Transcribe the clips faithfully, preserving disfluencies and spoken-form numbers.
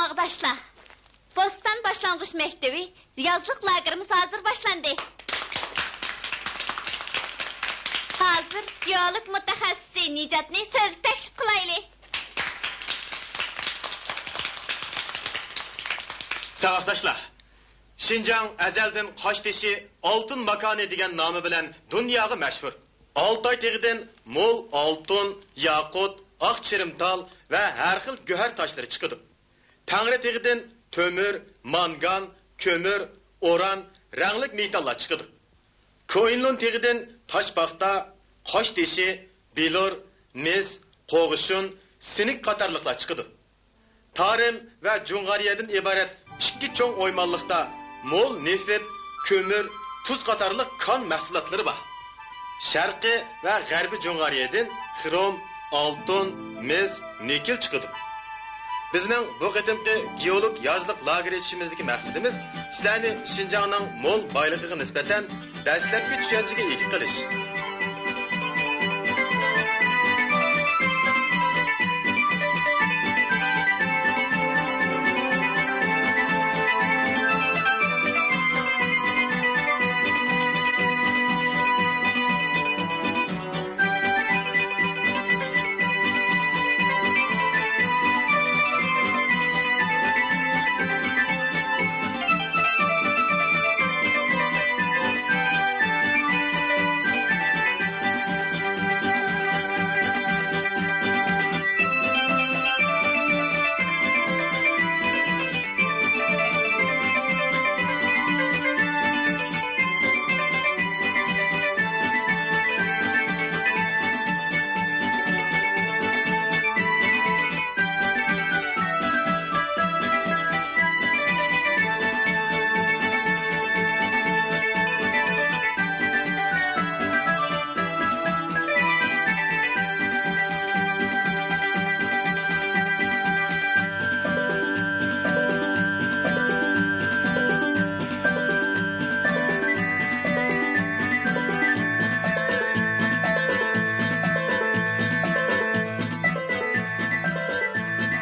ساۋاقداشلار، بوستان باشلانغۇچ مەكتىۋى يازلىق لاگېرىمىز ھازىر باشلاندى. ھازىر گېئولوگ مۇتەخەسسىسى نىجاتنى سۆزگە تەكلىپ قىلايلى. ساۋاقداشلار، شىنجاڭ ئەزەلدىن قاش تېشى ئالتۇن ماكانى دېگەن نامى بىلەن دۇنياغا مەشھۇر. ئالتاي تېغىدىن مول ئالتۇن، ياقۇت، ئاق چىرىمتال ۋە ھەر خىل گۆھەر تاشلىرى چىقىدۇ. تەڭرى تېغىدىن تۆمۈر، مانگان، كۆمۈر، ئۇران، رەڭلىك مېتاللار چىقىدۇ. كوئىنلۇن تېغىدىن تاشپاختا، قاش تېشى، بىلۇر، مىس، قوغۇشۇن، سىنىك قاتارلىقلار چىقىدۇ. تارىم ۋە جۇڭغارىيەدىن ئىبارەت ئىككى چوڭ ئويمانلىقتا مول نېفىت، كۆمۈر، تۇز قاتارلىق كان مەھسۇلاتلىرى بار. شەرقىي ۋە غەربىي جۇڭغارىيەدىن خروم، ئالتۇن، مىس، نىكېل چىقىدۇ. بىزنىڭ بۇ قېتىمقى گېئولوگ يازلىق لاگېر ئېچىشىمىزدىكى مەقسىتىمىز سىلەرنى شىنجاڭنىڭ مول بايلىقىغا نىسبەتەن دەسلەپكى چۈشەنچىگە ئىگە قىلىش.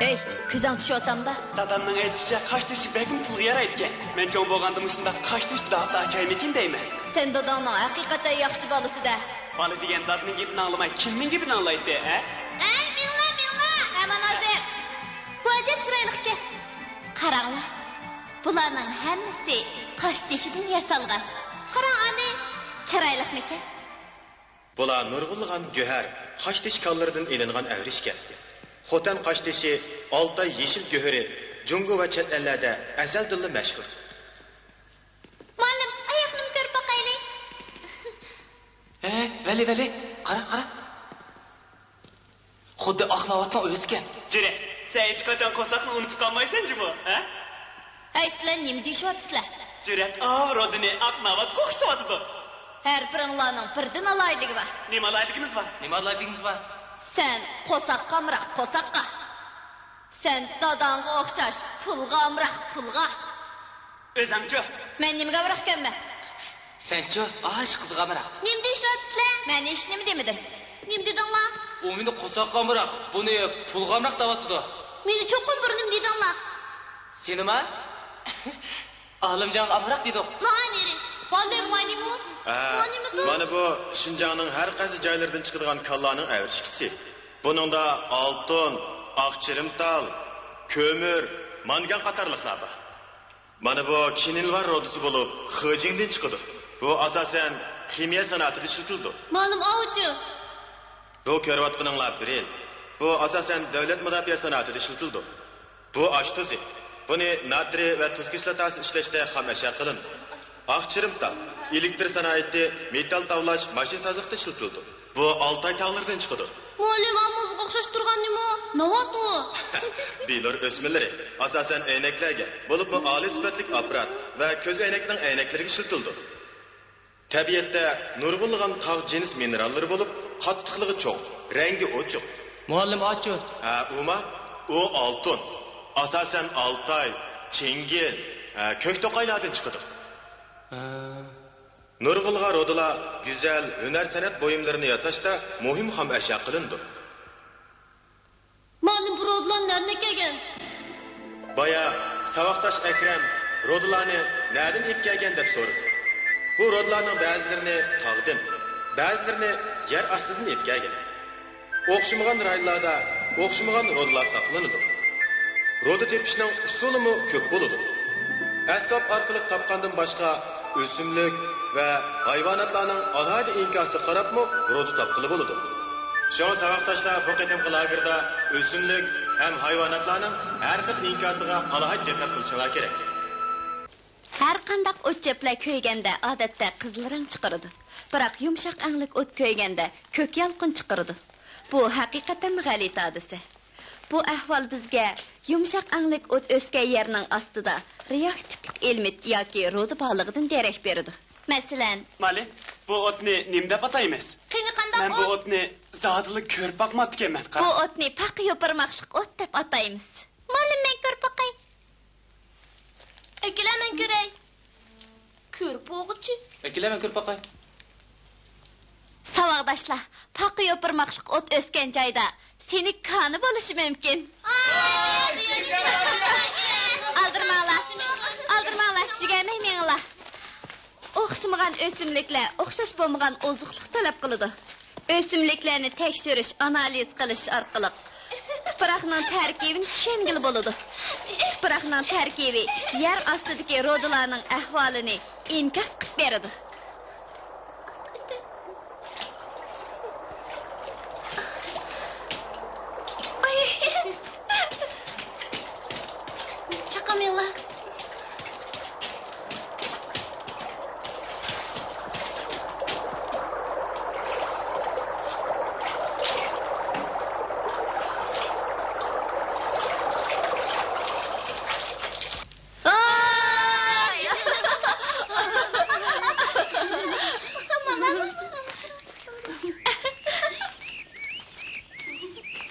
ئەي، كۆزۈڭ چۈشۈۋاتامدا؟ دادامنىڭ ئېيتىشىچە، قاش تېشى بەكمۇ پۇلغا يارايدىكەن. مەن چوڭ بولغاندا مۇشۇنداق قاش تېشى داغدا ئاچايمىكىن دەيمەن. سەن داداڭنىڭ ھەقىقەتەن ياخشى بالىسىدە. بالا دېگەن دادىنىڭ گېپىنى ئاڭلىماي، كىمنىڭ گېپىنى ئاڭلايتتى، ھە؟ ئەي، مېڭىلا، مېڭىلا! ھە، مانا ھازىر. بۇ ئەجەب چىرايلىقكەن. قاراڭلار، بۇلارنىڭ ھەممىسى قاش تېشىدىن ياسالغان. قاراڭ ئانى، چىرايلىقمىكەن؟ بۇلار نۇرغۇنلىغان گۆھەر، قاش تېشى كانلىرىدىن ئېلىنغان ئەۋرىشكەن. خوتەن قاش تېشى، ئالتاي يېشىل گۆھىرى جۇڭگو ۋە چەت ئەللەردە ئەزەلدىنلا مەشھۇر. مۇئەللىم، ئاياقنىمۇ كۆرۈپ باقايلى. ھەي، ۋەلى، ۋەلى، قارا، قارا. خۇددى ئاق ناۋاتنىڭ ئۆزىكەن. جۈرئەت، سەن ھېچقاچان قورساقنى ئۇنتۇپ قالمايسەن جۇمۇ، ھە؟ ھەي، سىلەر نېمە دېيىشىۋاتىسىلەر؟ جۈرئەت ئاۋۇ رودىنى ئاق ناۋاتقا ئوخشىتىۋاتىدۇ. ھەر بىرىڭلارنىڭ بىردىن ئالاھىدىلىكى بار. نېمە ئالاھىدىلىكىمىز بار؟ نېمە ئالاھىدىلىكىمىز بار؟ سەن قورساققا ئامراق، قورساققا. سەن داداڭغا ئوخشاش پۇلغا ئامراق، پۇلغا. ئۆزۈڭچۇ؟ مەن نېمىگە ئامراق ئىكەنمەن؟ سەنچۇ؟ ئاش قىزغا ئامراق. نېمە دېيىشىۋاتىسىلەر؟ مەن ھېچنېمە دېمىدىم. نېمە دېدىڭلار؟ ئۇ مېنى قورساققا ئامراق، بۇنى پۇلغا ئامراق دەۋاتىدۇ. مېنى چوقۇم بىر نېمە دېدىڭلار. سېنىما؟ ئالىمجانغا ئامراق دېدۇق. ماڭا نېرى. بالدىر ماينىمۇ؟ ھە، ماينىمۇ؟ مانا بۇ شىنجاڭنىڭ ھەر قايسى جايلىرىدىن چىقىدىغان كاللانىڭ ئەۋرىشكىسى. بۇنىڭدا ئالتۇن، ئاق چىرىمتال، كۆمۈر، مانگان قاتارلىقلار بار. مانا بۇ كىنىنۋار رۇدىسى بولۇپ، خېجىڭدىن چىقىدۇ. بۇ ئاساسەن خىمىيە سانائىتىدە ئىشلىتىلىدۇ. مالۇم ئاۋۇچۇ. بۇ كۆرۈۋاتقىنىڭلار برىل. بۇ ئاساسەن دۆلەت مۇداپىئە سانائىتىدە ئىشلىتىلىدۇ. بۇ ئاش تۇزى. بۇنى ناترىي ۋە تۇز كىسلاتاسى ئىشلەشتە خام ئەشيا قىلىنىدۇ. ئاق چىرىمتال، ئېلېكتر سانائىتى، مېتال تاۋلاش، ماشىنىسازلىقتا ئىشلىتىلىدۇ. بۇ ئالتاي تاغلىرىدىن چىقىدۇ. مۇئەللىم، ئاممىزغا ئوخشاش تۇرغان نېمە ئۇ؟ ناۋات ئۇ؟ بىلۇر ئۆسمىلىرى، ئاساسەن ئەينەكلەرگە، بولۇپمۇ ئالىي سۈپەتلىك ئاپپارات ۋە كۆز ئەينەكنىڭ ئەينەكلىرىگە ئىشلىتىلىدۇ. تەبىئەتتە نۇرغۇنلىغان تاغ جىنس مىنېراللىرى بولۇپ، قاتتىقلىقى چوڭ، رەڭگى ئوچۇق. مۇئەللىم، ئاچۇ. ھە، ئۇما؟ ئۇ ئالتۇن. ئاساسەن ئالتاي، چىڭگىل، ھە، كۆك توقايلاردىن چىقىدۇ. ھە. نۇرغۇنلىغان رۇدىلار گۈزەل ھۈنەر-سەنئەت بۇيۇملىرىنى ياساشتا مۇھىم خام ئەشيا قىلىنىدۇ. مۇئەللىم، بۇ رۇدىلار نەدىن كەلگەن؟ بايا ساۋاقداش ئەكرەم رۇدىلارنى نەدىن ئېلىپ كەلگەن دەپ سورىدى. بۇ رۇدىلارنىڭ بەزىلىرىنى تاغدىن، بەزىلىرىنى يەر ئاستىدىن ئېلىپ كەلگەن. ئوخشىمىغان رايونلاردا ئوخشىمىغان رۇدىلار ساقلىنىدۇ. رۇدا تېپىشنىڭ ئۇسۇلىمۇ كۆپ بولىدۇ. ئەسۋاب ئارقىلىق تاپقاندىن باشقا، ئۆسۈملۈك ۋە ھايۋاناتلارنىڭ ئالاھىدە ئىنكاسىغا قاراپمۇ رۇدا تاپقىلى بولىدۇ. شۇڭا ساۋاقداشلار بۇ قېتىمقى لاگېردا ئۆسۈملۈك ھەم ھايۋاناتلارنىڭ ھەر خىل ئىنكاسىغا ئالاھىدە دىققەت قىلىشىڭلار كېرەك. ھەر قانداق ئوت-چۆپلەر كۆيگەندە ئادەتتە قىزىل رەڭ چىقىرىدۇ. بىراق يۇمشاق ئەڭلىك ئوت كۆيگەندە كۆك يالقۇن چىقىرىدۇ. بۇ ھەقىقەتەنمۇ غەلىتە ھادىسە. بۇ ئەھۋال بىزگە يۇمشاق ئەڭلىك ئوت ئۆسكەن يەرنىڭ ئاستىدا رېئاكتىپلىق ئېلېمېنت ياكى رۇدا بارلىقىدىن دېرەك بېرىدۇ. مەسىلەن، مالى، بۇ ئوتنى نېمە دەپ ئاتايمىز؟ قېنى، قانداق مەن بۇ ئوت؟ ئوتنى زادىلا كۆرۈپ باقماپتىكەنمەن، بۇ قارا. ئوتنى پاقا يوپۇرماقلىق ئوت دەپ ئاتايمىز. مالى، مەن كۆرۈپ باقاي. ئەكېلە، مەن كۆرەي. كۆرۈپ بولغۇچى. ئەكېلە، مەن كۆرۈپ باقاي. ساۋاقداشلار، پاقا يوپۇرماقلىق ئوت ئۆسكەن جايدا سېنىك كانى بولۇشى مۇمكىن. ئالدىرىماڭلار، ئالدىرىماڭلار، يۈگەرمەي مېڭىڭلار. ئوخشىمىغان ئۆسۈملۈكلەر ئوخشاش بولمىغان ئوزۇقلۇق تەلەپ قىلىدۇ. ئۆسۈملۈكلەرنى تەكشۈرۈش، ئانالىز قىلىش ئارقىلىق تۇپراقنىڭ تەركىبىنى چۈشەنگىلى بولىدۇ. تۇپراقنىڭ تەركىبى يەر ئاستىدىكى رۇدىلارنىڭ ئەھۋالىنى ئىنكاس قىلىپ بېرىدۇ. چاقاماڭلار.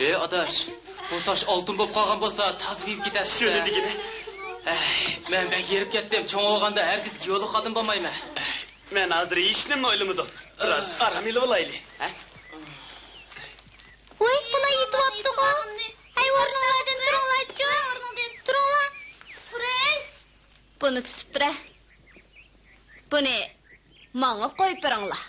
ئى ئاداش، بۇ تاش ئالتۇن بولۇپ قالغان بولسا، تازا بېيىپ كېتەتتى. شۇنى دېگىنە. ئەي، مەن بەك ھېرىپ كەتتىم. چوڭ بولغاندا ھەرگىز گېئولوگ خادىم بولمايمەن. مەن ھازىر ھېچنېمىنى ئويلىمىدىم. بىراز ئارام ئېلىۋالايلى، ھە؟ ۋاي، بۇلار يېتىۋاپتىغۇ. ھەي، ئورنۇڭلاردىن تۇرۇڭلارچۇ. تۇرۇڭلار. تۇراي. بۇنى تۇتۇپ تۇرە. بۇنى ماڭا قويۇپ بېرىڭلار.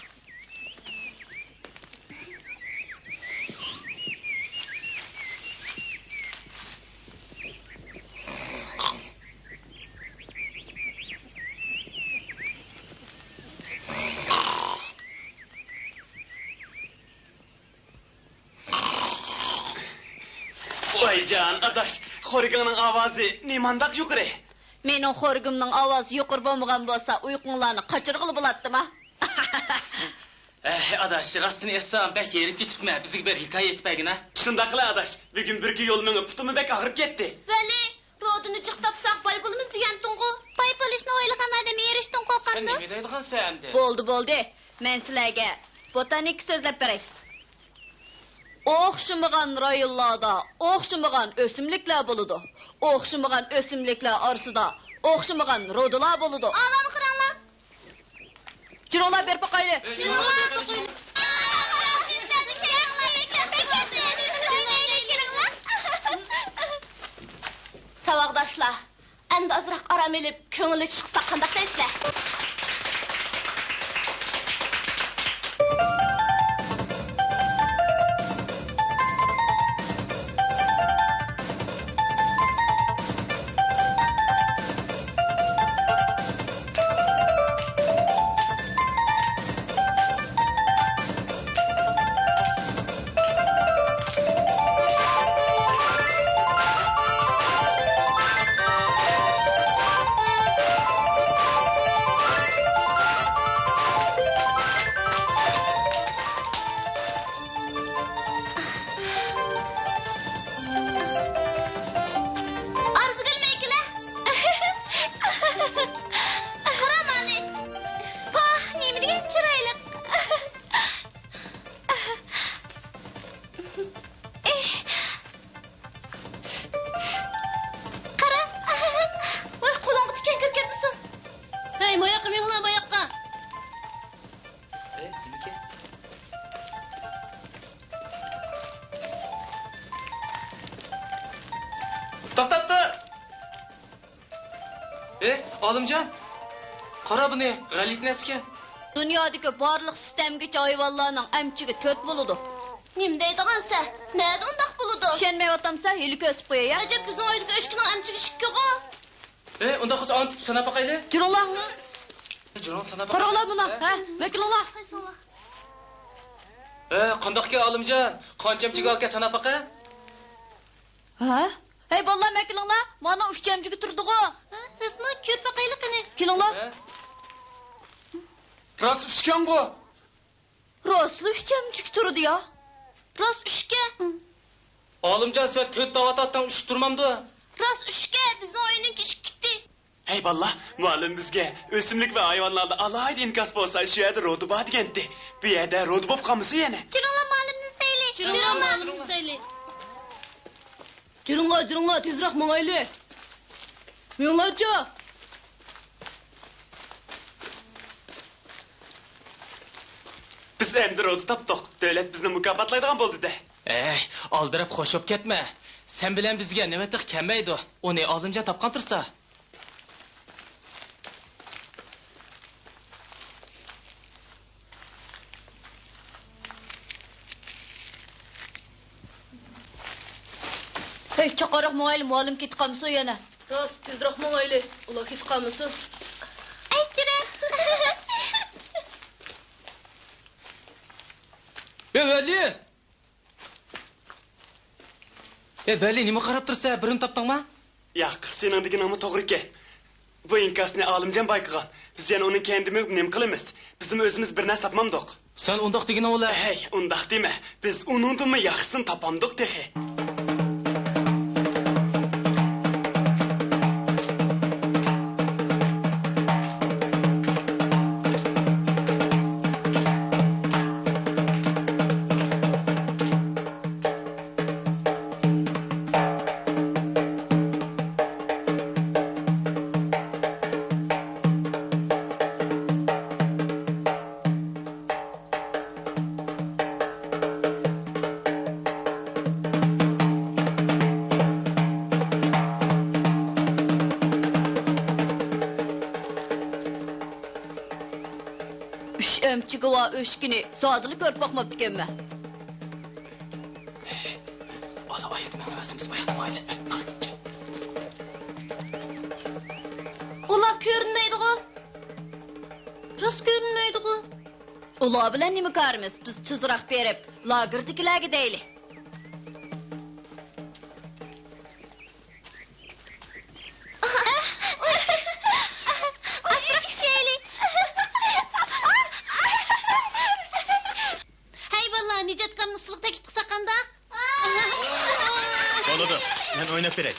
ۋايجان ئاداش، خورىكىڭنىڭ ئاۋازى نېمانداق يۇقىرى؟ مېنىڭ خورىكىمنىڭ ئاۋازى يۇقىرى بولمىغان بولسا، ئۇيقۇڭلارنى قاچۇرغىلى بولاتتىما؟ ئەھ، ئاداش، راستىنى ئېيتسام، بەك ھېرىپ كېتىپتىمەن. بىزگە بىر ھېكايە ئېيتىپ بەرگىنە. شۇنداقلا ئاداش، بۈگۈن بىر كۈن يول مېڭىپ پۇتۇممۇ بەك ئاغرىپ كەتتى. ۋەلى، رودىنى جىق تاپساق باي بولىمىز دېگەنتىڭغۇ؟ باي بولۇشنى ئويلىغان ئادەم ھېرىشتىن قورقامدۇ؟ سەن نېمە دەيدىغانسەن ئەمدى؟ بولدى، بولدى. مەن سىلەرگە بوتانىكا سۆزلەپ بېرەي. ئوخشىمىغان رايونلاردا ئوخشىمىغان ئۆسۈملۈكلەر بولىدۇ. ئوخشىمىغان ئۆسۈملۈكلەر ئارىسىدا ئوخشىمىغان رۇدىلار بولىدۇ. ئالان قاراڭلار. جۇرۇڭلار بېرىپ باقايلى. جۇرۇڭلار بېرىپ باقايلى. ساۋاقداشلار، ئەمدى ئازراق ئارام ئېلىپ، كۆڭۈل ئېچىشقا قانداق دەيسىلەر؟ ئى، ئالىمجان، قارا بۇنى، غەلىتە نەرسىكەن. دۇنيادىكى بارلىق سۈت ئەمگۈچى ھايۋانلارنىڭ ئەمچۈكى تۆت بولىدۇ. نېمە دەيدىغانسەن؟ نەدە ئۇنداق بولىدۇ؟ ئىشەنمەيۋاتامسەن؟ ھېلى كۆرسىتىپ قوياي، ھە؟ ئەجەب، بىزنىڭ ئۆيدىكى ئۆچكىنىڭ ئەمچۈكى ئىككىغۇ. ئى، ئۇنداق بولسا ئاڭ تۇتۇپ ساناپ باقايلى. جۈرۈڭلار. جۈرۈڭ، ساناپ باقايلى. قاراڭلار مۇنا، ھە، مەكىلىڭلار. ھە، قانداقكەن ئالىمجان؟ قانچە ئەمچۈكى باركەن ساناپ باقە. ھە؟ ھەي، بالىلار، مەكىلىڭلار. مانا ئۈچ ئەمچۈكى تۇرىدىغۇ. ھە، راستمۇ؟ كۆرۈپ باقايلى قېنى. كېلىڭلار. ھە؟ راست ئۈچكەنغۇ. راستلا ئۈچ ئەمچۈكى تۇرىدۇ يا. راست ئۈچكەن. ئالىمجان، سەن تۆت دەۋاتاتتىڭ، ئۈچ تۇرمامدۇ؟ راست ئۈچكەن، بىزنىڭ ئۆينىڭكى ئىككى كېتتى. ھەي بالىلار، مۇئەللىم بىزگە ئۆسۈملۈك ۋە ھايۋانلاردا ئالاھىدە ئىنكاس بولسا، شۇ يەردە رودا بار دېگەنتى. بۇ يەردە رودا بولۇپ قالمىسۇن يەنە. كېلىڭلار، مۇئەللىمنى ئىزدەيلى. كېلىڭلار، مۇئەللىمنى ئىزدەيلى. جۈرۈڭلار، جۈرۈڭلار، تېزرەك ماڭايلى. مېڭىڭلارچۇ. بىز ئەمدى رودا تاپتۇق. دۆلەت بىزنى مۇكاپاتلايدىغان بولدى-دە. ئەي، ئالدىراپ خوش بولۇپ كەتمە. سەن بىلەن بىزگە نۆۋەت تېخى كەلمەيدۇ. ئۇنى ئالىمجان تاپقان تۇرسا. ھەي، چاقارراق ماڭايلى، مۇئەللىم كېتىپ قالمىسۇن يەنە. راست، تېزراق ماڭايلى، ئۇلار كېتىپ قالمىسۇن. ئەي، جىرە. ئەي، ۋەلى! ئەي، ۋەلى، نېمە قاراپ تۇرسەن؟ بىرىنى تاپتىڭما؟ ياق، سېنىڭ دېگىنىڭمۇ توغرىكەن. بۇ ئىنكاسنى ئالىمجان بايقىغان. بىز يەنە ئۇنىڭ كەينىدە مېڭىپ نېمە قىلىمىز؟ بىزمۇ ئۆزىمىز بىر نەرسە تاپمامدۇق. سەن ئۇنداق دېگىنىڭ بىلەن. ھەي، ئۇنداق دېمە. بىز ئۇنىڭدىنمۇ ياخشىسىنى تاپامدۇق تېخى. ئۈچ ئەمچۈكى بار ئۆچكىنى زادىلا كۆرۈپ باقماپتىكەنمەن. ئانا ئايەت مېڭىۋەرسىمىز باياقتىن ئايلى. ئۇلار كۆرۈنمەيدىغۇ. راست كۆرۈنمەيدىغۇ. ئۇلار بىلەن نېمە كارىمىز؟ بىز تېزراق بېرىپ، لاگېردىكىلەرگە دەيلى. ئاستىراق چۈشەيلى. ھەي بالىلار، نىجاتكامنى ئۇسسۇلغا تەكلىپ قىلساق قانداق؟ بولىدۇ، مەن ئويناپ بېرەي.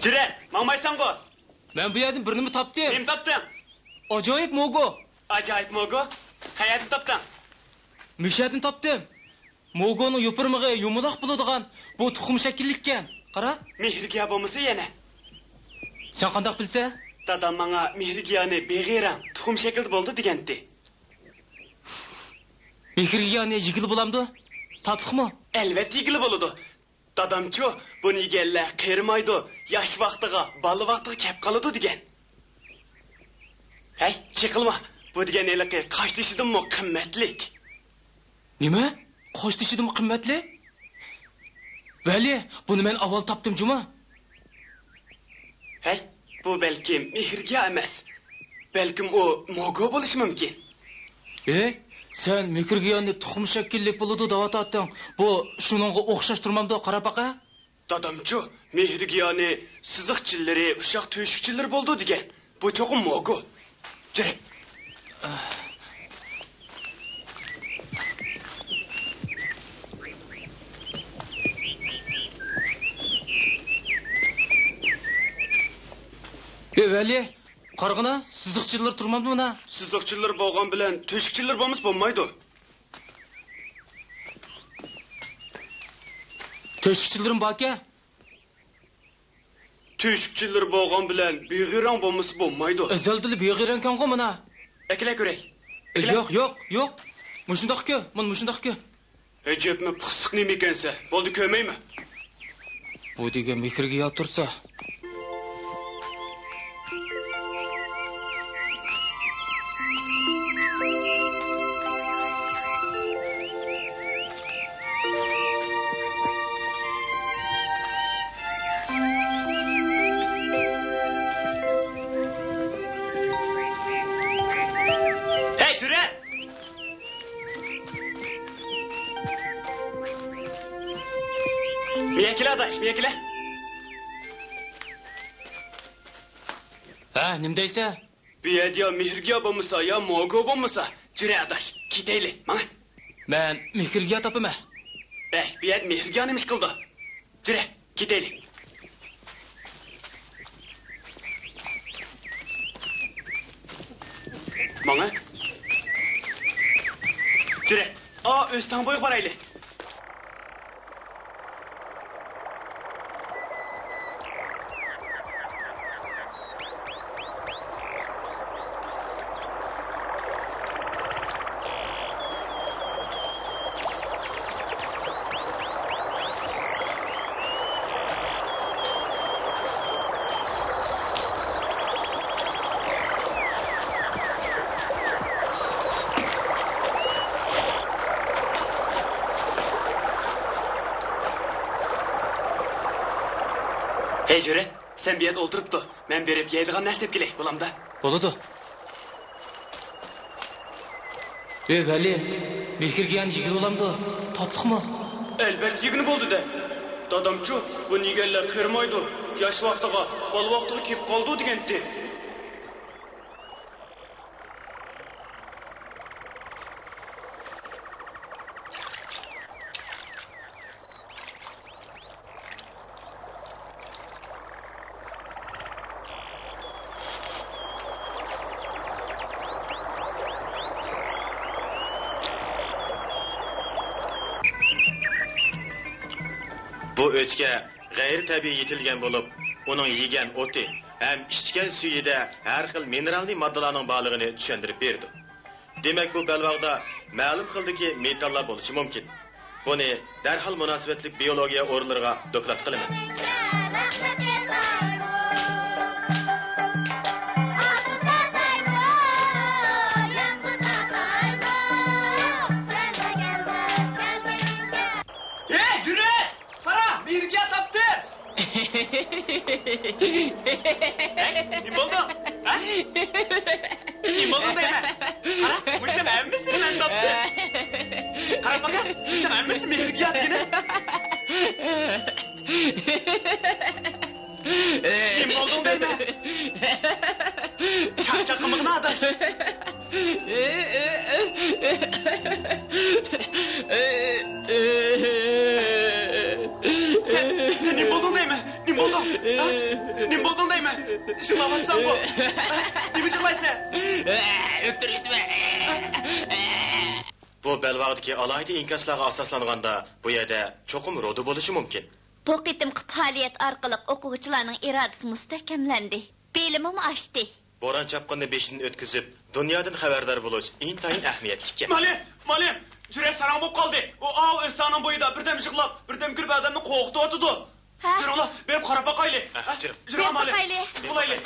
جۈرە، ماڭمايسەنغۇ؟ مەن بۇ يەردىن بىر نېمە تاپتىم. نېمە تاپتىڭ؟ ئاجايىپ موگو. ئاجايىپ موگو؟ قەيەردىن تاپتىڭ؟ مۇشۇ يەردىن تاپتىم. موگونىڭ يوپۇرمىقى يۇمىلاق بولىدىغان بۇ تۇخۇم شەكىللىككەن. قارا. مېھرىگىيا بولمىسا يەنە. سەن قانداق بىلىسەن؟ دادام ماڭا مېھرىگىيانى بېغىرىڭ، تۇخۇم شەكلىدە بولىدۇ دېگەنتى. مېھرىگىيانى يېگىلى بولامدۇ؟ تاتلىقمۇ؟ ئەلۋەتتە يېگىلى بولىدۇ. دادامچۇ، بۇنى يېگەنلەر قېرىمايدۇ، ياش ۋاقتىغا، بالا ۋاقتىغا كەپ قالىدۇ دېگەن. ھەي، چېقىلما، بۇ دېگەن ھېلىقى قاش تېشىدىنمۇ قىممەتلىك. نېمە؟ قاش تېشىدىنمۇ قىممەتلىك؟ ۋەلى، بۇنى مەن ئاۋۋال تاپتىم جۇمۇ. ھەي، بۇ بەلكىم مېھرىگىيا ئەمەس. بەلكىم ئۇ موگو بولۇشى مۇمكىن. ھەي، سەن مېھرىگىيانى تۇخۇم شەكىللىك بولىدۇ دەۋاتاتتىڭ. بۇ شۇنىڭغا ئوخشاش تۇرمامدۇ؟ قاراپ باقە. دادامچۇ، مېھرىگىيانى سىزىقچىلىرى ئۇششاق تۆشۈكچىلىرى بولىدۇ دېگەن. بۇ چوقۇم موگو. جۈرە. ئى ۋەلى، قارىغىنا، سىزىقچىلىرى تۇرمامدۇ مانا؟ سىزىقچىلىرى بولغان بىلەن تۆشۈكچىلىرى بولمىسا بولمايدۇ. تۆشۈكچىلىرىم باركەن. تۆشۈكچىلىرى بولغان بىلەن بىغىرەڭ بولمىسا بولمايدۇ. ئەزەلدىلا بىغىرەڭكەنغۇ مانا. ئەكېلە كۆرەي. ئەكېلە. ياق، ياق، ياق. مۇشۇنداق كۆ، مانا مۇشۇنداق كۆ. ئەجەبمۇ پىخسىق نېمىكەنسە. بولدى، كۆرمەيمەن. بۇ دېگەن مېھرىگىيا تۇرسا. ھەي، تۆرە! مېيەگە كېلە، ئاداش، مېيەگە كېلە. ھە، نېمە دەيسەن؟ بۇ يەردە يا مېھرىگىيا بولمىسا، يا موگو بولمىسا، جۈرە ئاداش، كېتەيلى، ماڭە. مەن مېھرىگىيا تاپىمەن. ئەي، بۇ يەردە مېھرىگىيا نېمە ئىش قىلىدۇ؟ جۈرە، كېتەيلى. ماڭە. جۈرە، ئا، ئۆستەڭ بويىغا بارايلى. ھەي، جۈرە، سەن بۇ يەردە ئولتۇرۇپ تۇر، مەن بېرىپ يەيدىغان نەرسە ئېلىپ كېلەي، بولامدا؟ بولىدۇ. ئەي ۋەلى، مېھرىگىيانى يېگىلى بولامدۇ؟ تاتلىقمۇ؟ ئەلۋەتتە يېگىلى بولىدۇ-دە. دادامچۇ، بۇنى يېگەنلەر قېرىمايدۇ، ياش ۋاقتىغا، بالا ۋاقتىغا كېلىپ قالىدۇ دېگەنتى. بۇ ئۆچكە غەيرىي تەبىئىي يېتىلگەن بولۇپ، ئۇنىڭ يېگەن ئوتى ھەم ئىچكەن سۈيىدە ھەر خىل مىنېرالنى ماددىلارنىڭ بارلىقىنى چۈشەندۈرۈپ بېرىدۇ. دېمەك، بۇ بەلباغدا مەلۇم خىلدىكى مېتاللار بولۇشى مۇمكىن. بۇنى دەرھال مۇناسىۋەتلىك بىيولوگىيە ئورۇنلىرىغا دوكلات قىلىمەن. ھەي، جۈرە! قارا، مېھرىگىيا تاپتىم! ھەي، نېمە بولدۇڭ؟ ھە؟ نېمە بولدۇڭ دەيمەن؟ قارا، مۇشۇنىڭ ھەممىسىنى مەن تاپتىم. قاراپ باقە، مۇشۇنىڭ ھەممىسى مېھرىگىيا دېگىنى. نېمە بولدۇڭ دەيمەن؟ چاقچاق قىلمىغىن، ئاداش. سەن، سەن نېمە بولدۇڭ دەيمەن؟ نېمە بولدۇڭ؟ ھە؟ نېمە بولدۇڭ دەيمەن؟ يىغلاۋاتساڭغۇ؟ ھە؟ نېمە يىغلايسەن؟ ئۆلتۈرۈۋېتىمەن. بۇ بەلباغدىكى ئالاھىدە ئىنكاسلارغا ئاساسلانغاندا، بۇ يەردە چوقۇم رۇدا بولۇشى مۇمكىن. بۇ قېتىمقى پائالىيەت ئارقىلىق ئوقۇغۇچىلارنىڭ ئىرادىسى مۇستەھكەملەندى. بىلىمىمۇ ئاشتى. بوران-چاپقۇننى بېشىدىن ئۆتكۈزۈپ، دۇنيادىن خەۋەردار بولۇش ئىنتايىن ئەھمىيەتلىككەن. مالىم، مالىم، جۈرە ساراڭ بولۇپ قالدى. ئۇ ئاۋۇ ئۆستەڭنىڭ بويىدا بىردەم يىغلاپ، بىردەم كۈلۈپ ئادەمنى قورقۇتۇۋاتىدۇ. ھە؟ جۈرۈڭلار، بېرىپ قاراپ باقايلى. ھە، ھە؟ جۈرۈڭ. جۈرۈڭ، بېرىپ مالىم. باقايلى. بولايلى.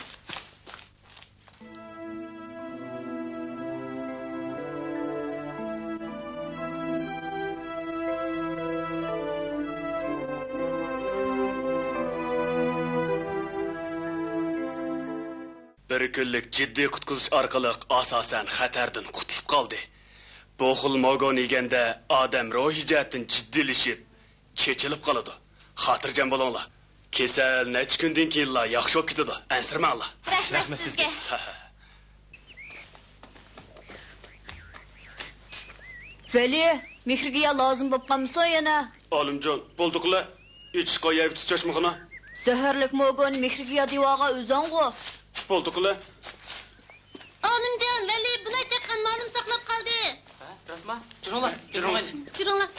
بىر كۈنلۈك جىددىي قۇتقۇزۇش ئارقىلىق ئاساسەن خەتەردىن قۇتۇلۇپ قالدى. بۇ خىل موگون يېگەندە ئادەم روھىي جەھەتتىن جىددىيلىشىپ، چېچىلىپ قالىدۇ. خاتىرجەم بولۇڭلار. كېسەل نەچچە كۈندىن كېيىنلا ياخشى بولۇپ كېتىدۇ. ئەنسىرىمەڭلار. رەھمەت سىزگە. ۋەلى، مېھرىگىيا لازىم بولۇپ قالمىسۇن يەنە. ئالىمجان، بولدى قىلە. ئېچىشقا يەرگە تۇتۇش چاچمىخانا. زەھەرلىك موگون مېھرىگىيا دېۋاغا ئۆزەڭغۇ. بولدى قىلە. ئالىمجان، ۋەلى بۇلاي چاققان مالىم ساقلاپ قالدى. ھە، راستما؟ جۈرۈڭلار، جۈرۈڭ. جۈرۈڭلار.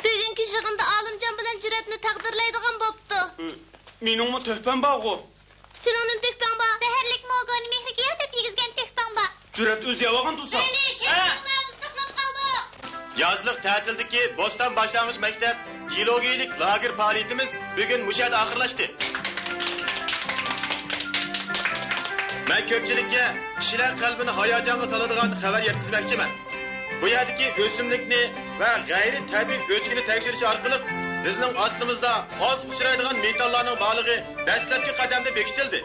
بۈگۈنكى يىغىندا ئالىمجان بىلەن جۈرئەتنى تەقدىرلەيدىغان بوپتۇ. ئى، مېنىڭمۇ تۆھپەم بارغۇ. سېنىڭ نېمە تۆھپەڭ بار؟ زەھەرلىك موگونى مېھرىگىيا دەپ يېگۈزگەن تۆھپەڭ بار. جۈرئەت ئۆزى يەۋالغان تۇرسا. ۋەلى، ھە؟ كەلسەڭلار، بىز ساقلاپ قالدۇق. يازلىق تەتىلدىكى بوستان باشلانغۇچ مەكتەپ گېئولوگىيىلىك لاگېر پائالىيىتىمىز بۈگۈن مۇشۇ يەردە ئاخىرلاشتى. مەن كۆپچىلىككە كىشىلەر قەلبىنى ھاياجانغا سالىدىغان خەۋەر يەتكۈزمەكچىمەن. بۇ يەردىكى ئۆسۈملۈكنى ۋە غەيرىي تەبىئىي ئۆچكىنى تەكشۈرۈش ئارقىلىق بىزنىڭ ئاستىمىزدا ئاز ئۇچرايدىغان مېتاللارنىڭ بارلىقى دەسلەپكى قەدەمدە بېكىتىلدى.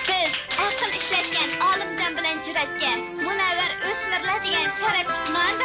بىز ئەقىل ئىشلەتكەن ئالىمجان بىلەن جۈرئەتكە مۇنەۋۋەر ئۆسمۈرلەر دېگەن شەرەپلىك نام